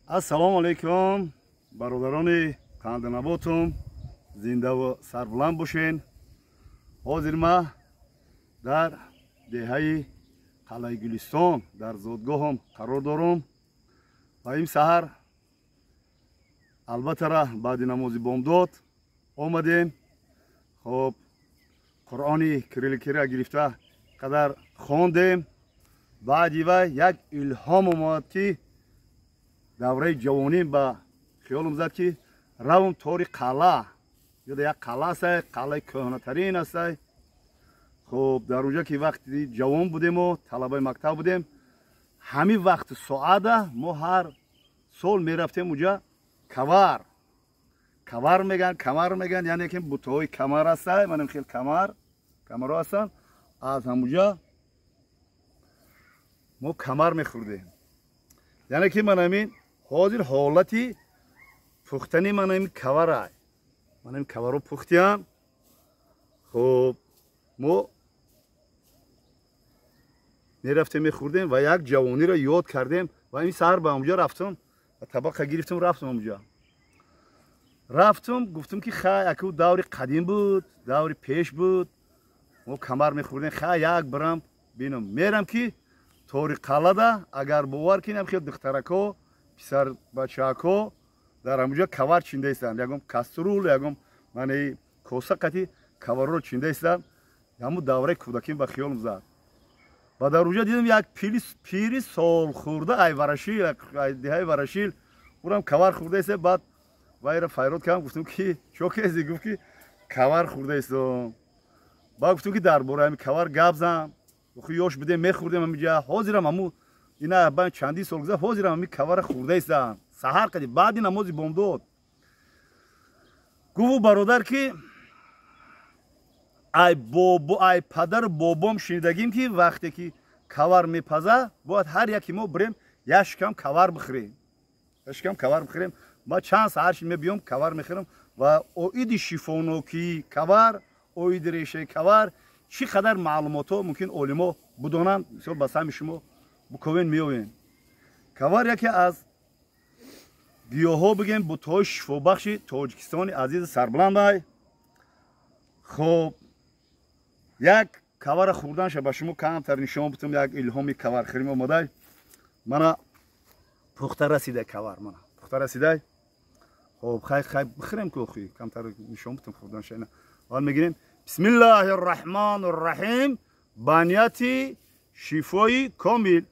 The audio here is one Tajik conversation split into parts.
Ассалому алайкум, бародарони қанднаботум, зинда ва сарбуланд бошен. Ҳозир ма дар деҳаи Қалъаи Гулистон дар зодгоҳам қарор дорум ва ин саҳар албаттара баъди намози бомдод омадем. Хоб, Қуръони кириликира гирифта қадар хондем. Баъди вай як илҳом омад, ки давраи ҷавоним ба хиёлам зад, ки равм тори қалъа. Ёда як қалъа астай, қалъаи кӯҳнатарин астай. Хуб, дар онҷа ки вақти ҷавон будему талабаи мактаб будем, ҳамин вақти соата мо ҳар сол мерафтем уҷа. Кавар, кавар меган, камар меган, яъне ки бутаҳои камар астай, манам хел камар камарҳо ҳастанд. Аз ҳамуҷа мо камар мехӯрдем. Яъне ки ман ҳамин ҳозир ҳолати пухтани ман ҳамин каварай, ман ҳамин каварро пухтиям. Хуб, мо мерафтем, мехӯрдем ва як ҷавониро ёд кардем. Ва ин саҳар ба ҳамуҷа рафтам ва табақа гирифтам, рафтам ҳамуҷа, рафтам, гуфтам ки хай, аку даври қадим буд, даври пеш буд, мо камар мехӯрдем, хай як бирам бинам. Мерам ки тори қалада, агар бовар кинам, хел духтарако, писарбачако дар ҳамуҷа кавар чинда истанд, ягон каструл, ягон мани коса қати каварро чинда истанд. Ҳамун давраи кӯдаким ба хиёлам зад. Ва дар уҷа дидам як пири солхӯрда, ай Варашил, ай деҳаи Варашил, урам кавар хӯрда иста. Баъд вайра файрод кардам, гуфтам ки чо кези? Гуфт ки кавар хӯрда истом. Баъд гуфтам ки дар бораи ҳамин кавар гап зан. Охи ёш будем, мехӯрдем ҳаминҷа. Ҳозирам ҳамун ина баъд чандин сол гузашт, ҳозирам ҳамин кавара хӯрда истам саҳар қади баъди намози бомдод. Гуфту бародар ки ай бобо, ай падару бобом шунидагим, ки вақте ки кавар мепаза, бояд ҳар яки мо бирем як шикам кавар бихӯрем, як шикам кавар бихӯрем. Ма чанд саҳар шид мебиём, кавар мехӯрам. Ва оиди шифонокии кавар, оиди решаи кавар чӣ қадар маълумотҳо мумкин олимо будонанд, бисёр ба сами шумо буковен меоем. Кавар яке аз гиёҳҳо, бигем, бутҳои шифобахши Тоҷикистони азизи сарбуландай. Хуб, як кавара хӯрданша ба шумо камтар нишон бутам. Як илҳоми кавархӯрим омадай. Мана пухта расидай кавар, мана пухта расидай. Хоб, хай, хай бихӯрем ку, охи камтар нишон бутам хӯрданша. Ина ҳол мегирем. Бисмиллаҳи рраҳмони рраҳим, ба нияти шифои комил.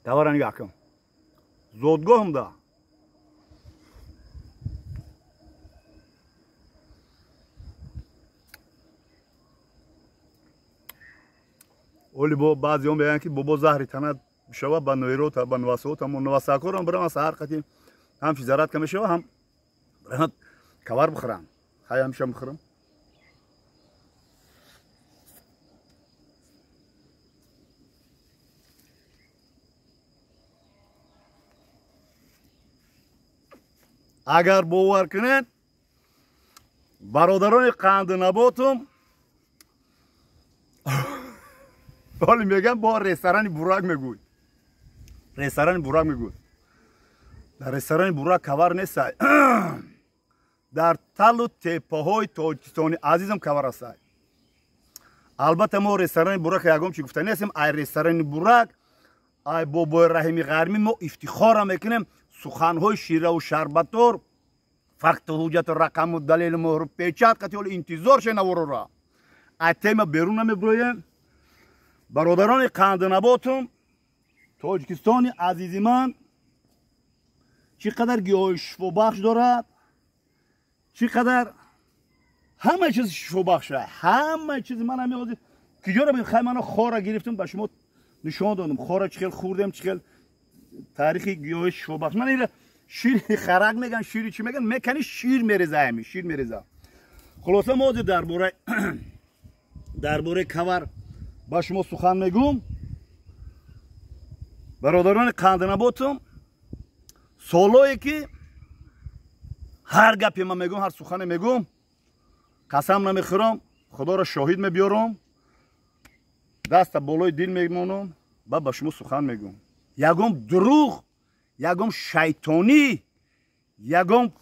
Кавара нигоҳ кун, зодгоҳамда. Оли бо баъзеҳо мегӯянд ки бобо заҳри тана бишава, ба ноирота, ба нувасота. Мо нувасакорам бирам саҳар қати ҳам физаратка мешава, ҳам бирам кавар бихӯрам. Хай, ҳамеша бихӯрам. Агар бовар кунед, бародарони қанднаботум, ҳоли мегӯям, бо ресторани Бурак мегӯй, ресторани Бурак мегӯй. Дар ресторани Бурак кавар нестай, дар талу теппаҳои Тоҷикистони азизам кавар ҳастай. Албатта, мо ресторани Бурака ягон чи гуфта нестем. Ай ресторани Бурак, ай бобои Раҳими Ғармӣ мо ифтихора мекунем. Суханҳои шираву шарбатдор, факту ҳуҷҷату рақаму далелу муҳру печат қати. Ҳоли интизор ше наворора, ай тема берун намебироем. Бародарони қанднаботум, Тоҷикистони азизи ман чӣ қадар гиёҳои шифобахш дорад, чӣ қадар ҳама чиз шифобахша, ҳама чиз. Ман ҳами ҳозир киҷоро хай, мана хора гирифтам, ба шумо нишон додам хора чӣ хел хӯрдем, чӣ хел таърихи гиёҳои шифобахш. Ман ира шири харак меган, шири чӣ меган, мекани, шир мереза, ҳами шир мереза. Хулоса, мо ҳозир дар бораи кавар ба шумо сухан мегӯм. Бародарони қанднаботум, солое ки ҳар гапе ман мегӯм, ҳар сухане мегӯм. Қасам намехӯрам, худоро шоҳид мебиёрам, даста болои дил мемонам ва ба шумо сухан мегӯм. Ягон дурӯғ, ягон шайтонӣ, ягон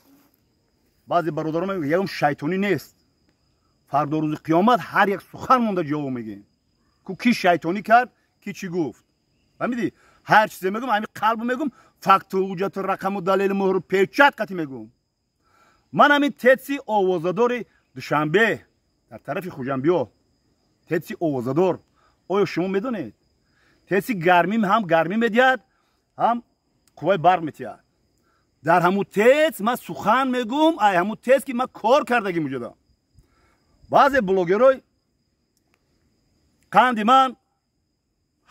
баъзе бародарон мегӯянд ягон шайтонӣ нест. Фардо рӯзи қиёмат ҳар як сухан монда ҷавоб мегӯем. Ку ки шайтонӣ кард, ки чӣ гуфт. Фаҳмидӣ? Ҳар чизе мегӯм, ҳамин қалбу мегӯм, факту ҳуҷҷату рақаму далелу муҳру печат қатӣ мегӯм. Ман ҳамин ТЭЦи овозадори Душанбе дар тарафи Хуҷандбиё, ТЭЦи овозадор. Оё шумо медонед? ТЭЦи гармӣ ҳам гармӣ медиҳад, ҳам қувваи барқ метиҳад. Дар ҳамун ТЭЦ ман сухан мегӯм, ай ҳамун ТЭЦ ки ман кор кардагим уҷода. Баъзе блогерой қанди ман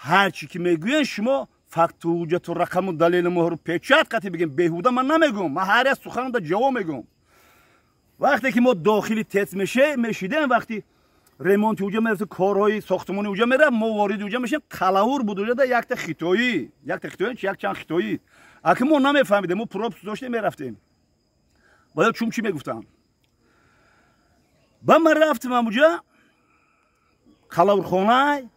ҳар чӣ ки мегӯян шумо факту ҳуҷҷату рақаму далелу муҳру печат қатӣ бигем, беҳуда ман намегӯм. Ман ҳар як суханамда ҷавоб мегӯм. Вақте ки мо дохили ТЭЦ мешидем, вақти ремонти уҷа мерафт, корҳои сохтмони уҷа мерафт, мо вориди уҷа мешидем, қалавур буд уҷада якта хитоӣ, якта хитоӣ, якчанд хитоӣ. Аки мо намефаҳмидем, мо пропуск доштем, мерафтем. Ва ё чун чӣ мегуфтам? Ба ман рафтем ҳамуҷа қалавурхонай,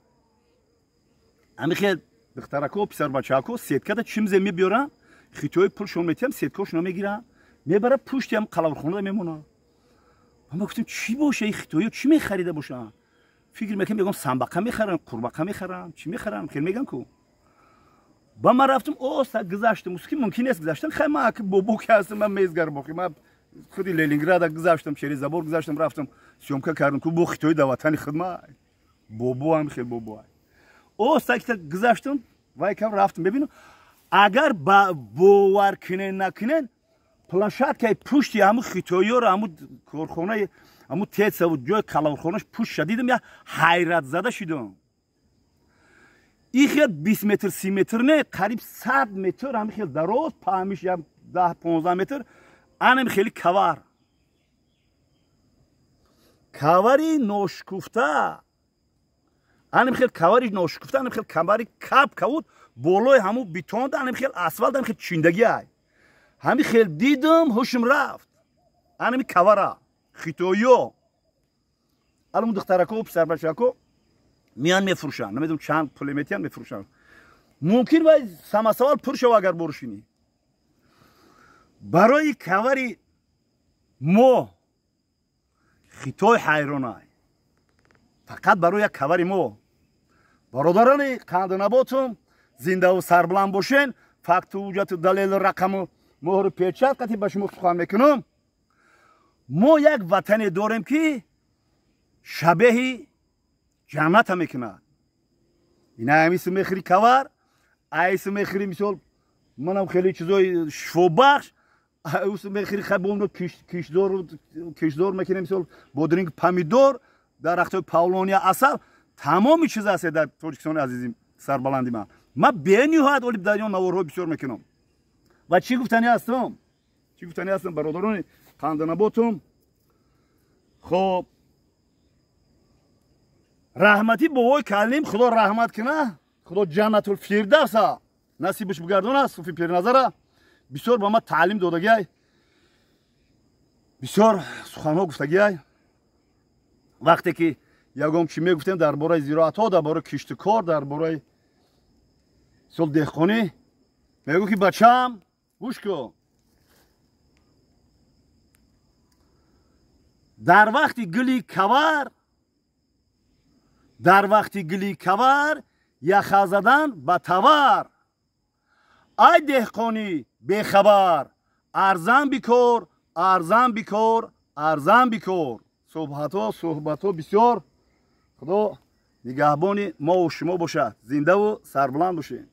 ҳамин хел духтарако, писарбачако сеткада чимзе мебиёранд, хитои пулшон метиҳам, сеткаошона мегиранд, мебарад пушти ҳам қалавурхонада мемонанд. Ма гуфтем чӣ боша, ин хитоиё чӣ мехарида бошанд? Фикр мекунем ягон самбақа мехаранд, қурбақа мехаранд, чӣ мехаранд, хел меган ку. Ба ман рафтам, оста гузаштам, муски мумкин нест гузаштан. Хай ман аки бобо ки ҳастам, ман мезгар боқӣ, ман худи Ленинграда гузаштам, через забор гузаштам, рафтам съёмка кардам ку бо хитои дар ватани худ ма бобо ҳам хел бобо. Оста ки гузаштам, вай кам рафтам, бибинам агар ба бовар кунен накунен, площадкаи пушти ҳамун хитоиёро, ҳамун корхонаи ҳамун ТЭЦаву ҷои калавурхонаш пуштша дидам, я ҳайратзада шидам. Ин хел 20 метр, 30 метр не, қариб 100 метр ҳамин хел дароз, паҳмиш я 10-15 метр, анам хели кавар. Кавари ношкуфта. Анам хел кавари ношкуфта, анам хел кавари кап кавуд, болои ҳамун бетонда, анам хел асфалт, анам хел чиндагӣ ай. Ҳамин хел дидам, ҳушм рафт. Анами кавара хитоиё. Алам духтарако, писарбачако миян мефурӯшанд. Намедонам чанд пул метиҳанд, мефурӯшанд. Мумкин вай самасавал пур шава агар борушинӣ. Барои кавари мо хитой ҳайронай. Фақат барои як кавари мо. Бародарони қанданаботум, зиндаву сарбуланд бошен, факту ҳуҷҷату далелу рақаму муҳру печат қатӣ ба шумо сухан мекунам. Мо як ватане дорем ки шабеҳи ҷанната мекунад. Ина ҳамису мехӯри кавар, айсу мехӯри мисол манам хеле чизои шифобахш, усу мехӯри хабоно киштзор мекунем, мисол бодринг, помидор, дарахтҳои павлония, асал, тамоми чиз аст дар Тоҷикистони азизи сарбаланди ман. Ман бениҳоят олиб дар ин наворҳо бисёр мекунам. Ва чӣ гуфтанӣ ҳастам? Чӣ гуфтанӣ ҳастам бародарони қанданаботум? Хоб, раҳматӣ бобои калим, худо раҳмат куна, худо ҷаннатул фирдавса насибаш бигардона, суфи пирназара бисёр ба ман таълим додагиай, бисёр суханҳо гуфтагиай. Вақте ки ягон чӣ мегуфтем дар бораи зироатҳо, дар бораи киштукор, дар бораи мисол деҳқонӣ, мегӯ ки бачаам гӯш кун, дар вақти гули кавар, дар вақти гули кавар яха задан ба тавар. Ай деҳқонӣ бехабар, арзан бикор, арзан бикор, арзан бикор. Суҳбатҳо, суҳбатҳо бисёр. Худо нигаҳбони мову шумо бошад. Зиндаву сарбуланд бошед.